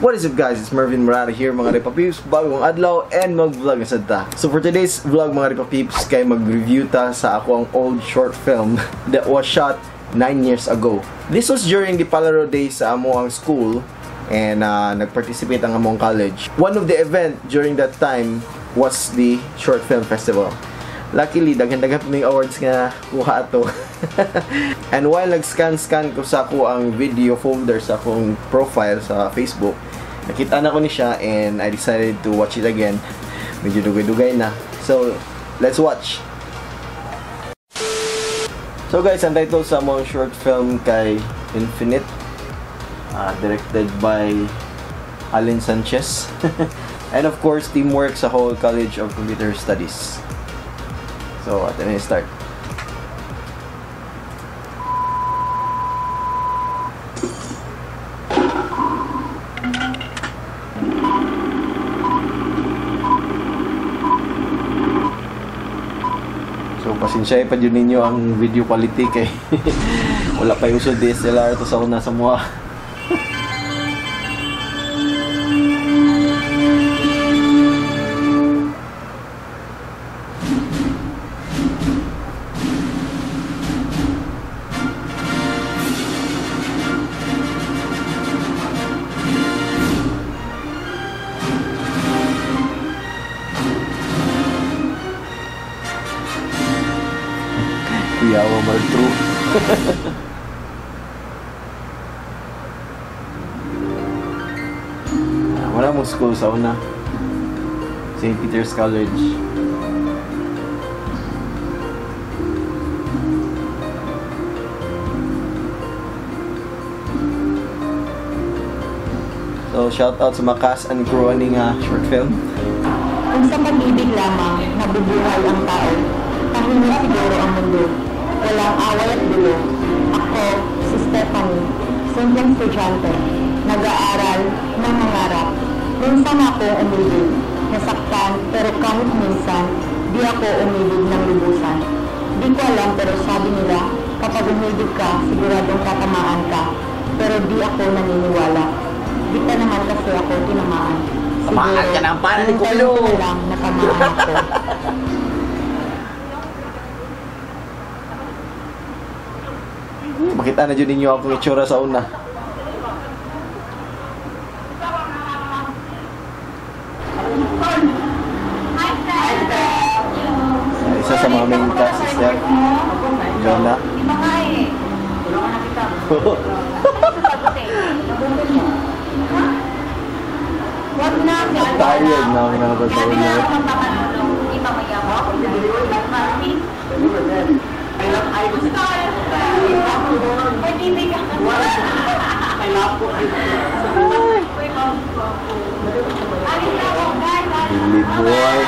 What is up, guys? It's Mervin Morada here, mga Repa Peeps. Bagong adlaw and mag-vlog na sad ta. So for today's vlog, mga Repa Peeps, kay mag-review ta sa ako ang old short film that was shot 9 years ago. This was during the Palaro days sa amo ang school and nag-participate ang among college. One of the event during that time was the short film festival. Luckily, daghan-daghan pa may awards nga kuha ato. And while nag-scan-scan ko sa ako ang video folder sa akong profile sa Facebook, nakita na ko ni siya and I decided to watch it again. Medyo dugay-dugay na. So, let's watch! So guys, ang title sa among short film kay Infinite, directed by Allen Sanchez. And of course, teamwork sa whole College of Computer Studies. So, atin na start. So, pasensya pa dyan ninyo ang video quality kay wala pa uso DSLR to sa una sa mua. Kuyawa mar true. Wala mong school sa una. St. Peter's College. So shout out sa mga cast and crew ani nga short film. Kung sa pag-ibig lamang nabubuhay ang tao, tahimik siguro ang mundo. Walang away at gulo. Ako, si Stephanie, simpleng estudyante, nag-aaral, nangangarap. Minsan ako umibig, nasaktan, pero kahit minsan, di ako umibig ng lubusan. Di ko alam pero sabi nila, kapag umibig ka, siguradong tatamaan ka. Pero di ako naniniwala. Di pa naman kasi ako tinamaan. Tamaan ka ng para ni Siguro, Kulo! yung lang natamaan ako. Makita na dyan ninyo akong itsura sa una. Isa sa mga main cast is Steph, Jonah. Tired na ako nakapagtawag na. Billy boy.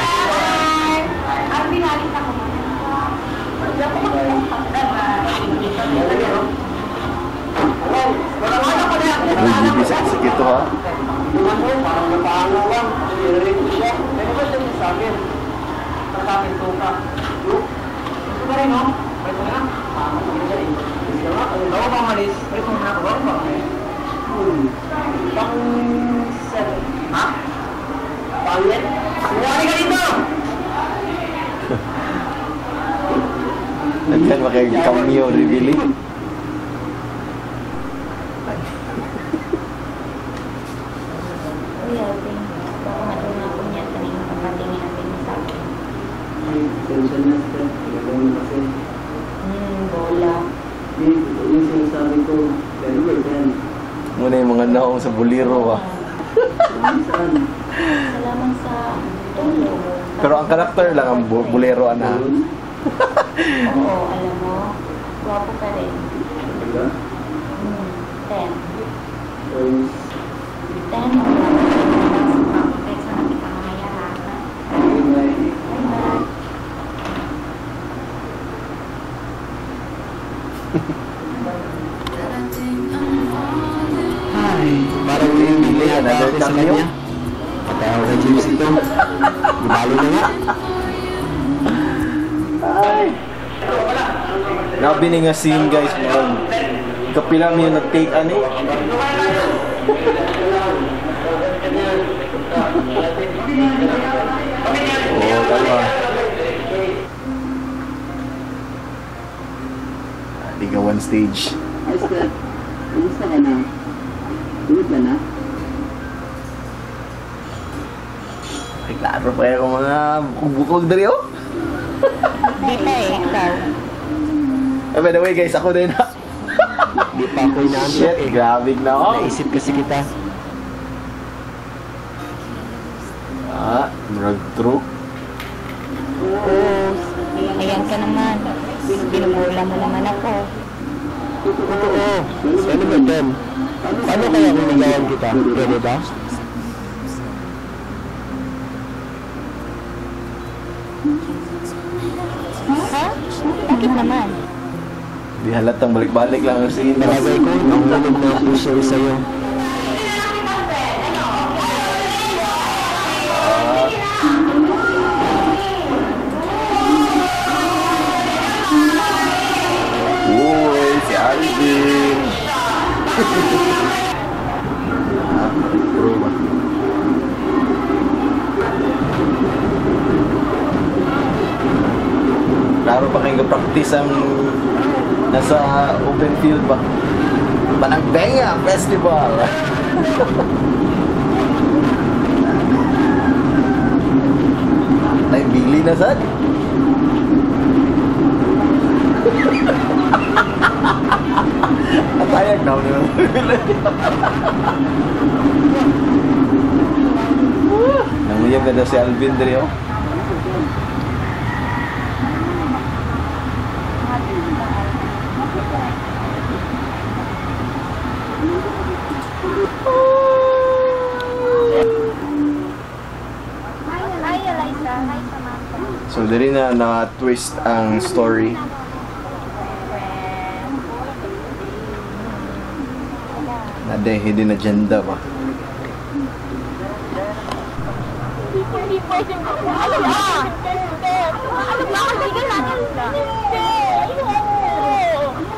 Uy, bibi, sakit ito ha. Parang napaangaw lang. Nire-rate ko siya. Ano ba siya sa akin? Sa akin, suka. Ito ba rin, no? Pwede na. Ako pa umalis. Pwede mo na ako. Pang 7. Ha? Pang 8? Wari ka dito! Nagkan makikamyo, revealing. Uy, Alvin, baka matuna ko niya taning papatingin natin sa akin. Tension na, sir. Gagawin kasi. Bola. Yung sinasabi ko, 10%. Muna yung mga naong sa bolero ah. Salamat sa tulong. Pero ang karakter lang ang bolero ana. Oo, alam mo, gwapo ka rin. Diba? 10. 10. 10 o text na kita mamaya ha. Bye. Bye-bye. Hi. Parang bibili another cameo. Patay ako kay James ito. Gibalo na nga. Ay! Nabi ni nga scene guys, mukhang kapila mi yung nag-take ani. Kalma. Ligawan stage. Hi, Steph. Kumusta ka na? Tulog ka na? Ay, klaro pa yung mga bukog-bukog dali, oh. Di pa eh, ikaw. Eh, by the way, guys, ako din. Di pa ako inaantok Shit, eh. grabe na ako. Naisip kasi kita. Ah, murag true. Oo, ayan ka naman. Binubola mo naman ako. Totoo. Ano ba, Ben? Paano kaya kung ligawan kita? Pwede ba? Ha? Bakit naman? Di halatang balik-balik lang ang scene. Nalagay ko, nahulog na ang puso ko sa'yo. Uy, si Alvin. Ah, true ba? Klaro pa kayong practice ang nasa open field ba? Panagbenga Festival! Ay, bili na sad. Atayag na ako naman. Nanguyab na daw si Alvin diri oh. Hi, Eliza. Hi, Samantha. So diri na na-twist ang story. Na de hidden agenda ba? Hindi pwedeng Ano ba? Ano ba? Kaibigan natin. Hindi. Ayoko.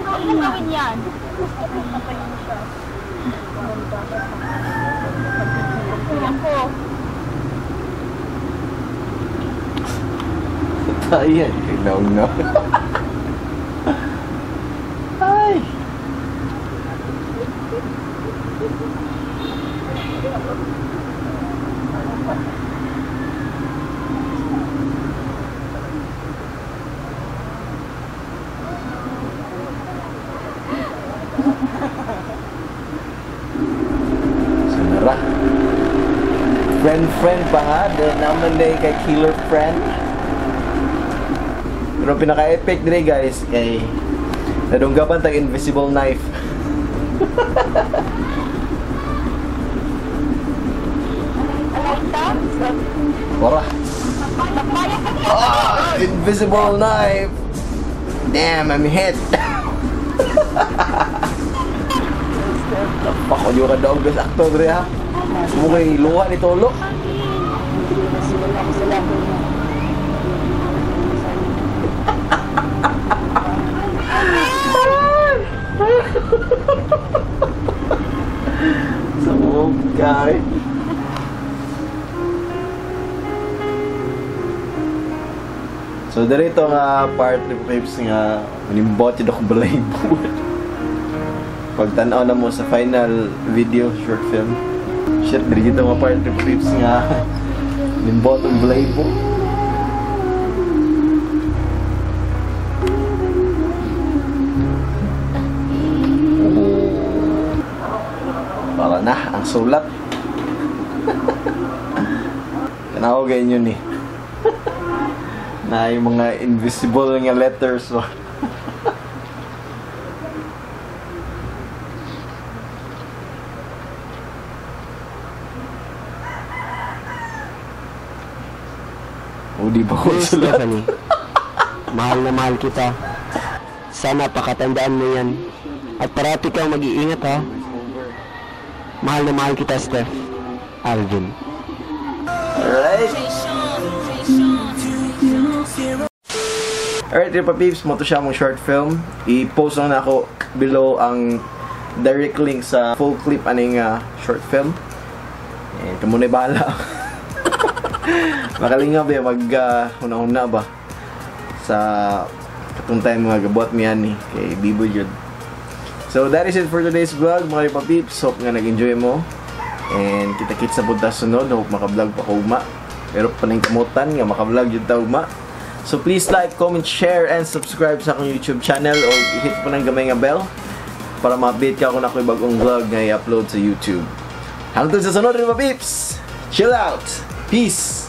Huwag mong gawin yan. Gusto kong patayin siya. Ako. Ayan, no no. Ay. Sinara. Friend friend pa nga, then naman din kay killer friend. Pero ang pinaka-epic dire guys kay nadunggaban tag invisible knife. Eliza? Ora. Papayag ka Ah, invisible knife. Damn, I'm hit. Tapak ko yung dog best actor dire ha. Mo kay luha ni Tolo. So, okay. So dirito nga part ni Pips nga manimbot jud ako balay buhat. Pagtan-aw na mo sa final video short film. Shit, diri jud nga part ni Pips nga nimbot ang balay Para na ang sulat. Kanaw ganyan ni. Na yung mga invisible nga letters ba. O di ba ko Dear sulat? Stephanie, mahal na mahal kita. Sana pakatandaan mo yan. At parati kang mag-iingat ha. Mahal na mahal kita, Steph. Alvin. Alright. Alright, Tripa Peeps, mo to siya mong short film. I-post lang na ako below ang direct link sa full clip aning short film. And kamo na bahala. Makalingaw ba mag huna-huna ba sa katong time mga gabuhat mi ani kay bibo jud. So that is it for today's vlog, mga Ripa Peeps. Hope nga nag-enjoy mo. And kita-kits na pud ta sunod. Hope maka-vlog pa ko ugma. Pero paningkamutan nga maka-vlog jud ta ugma. So please like, comment, share, and subscribe sa akong YouTube channel o hit po ng gamay nga bell para ma-update ka kung ako'y bagong vlog nga i-upload sa YouTube. Hangtod sa sunod, Ripa Peeps! Chill out! Peace!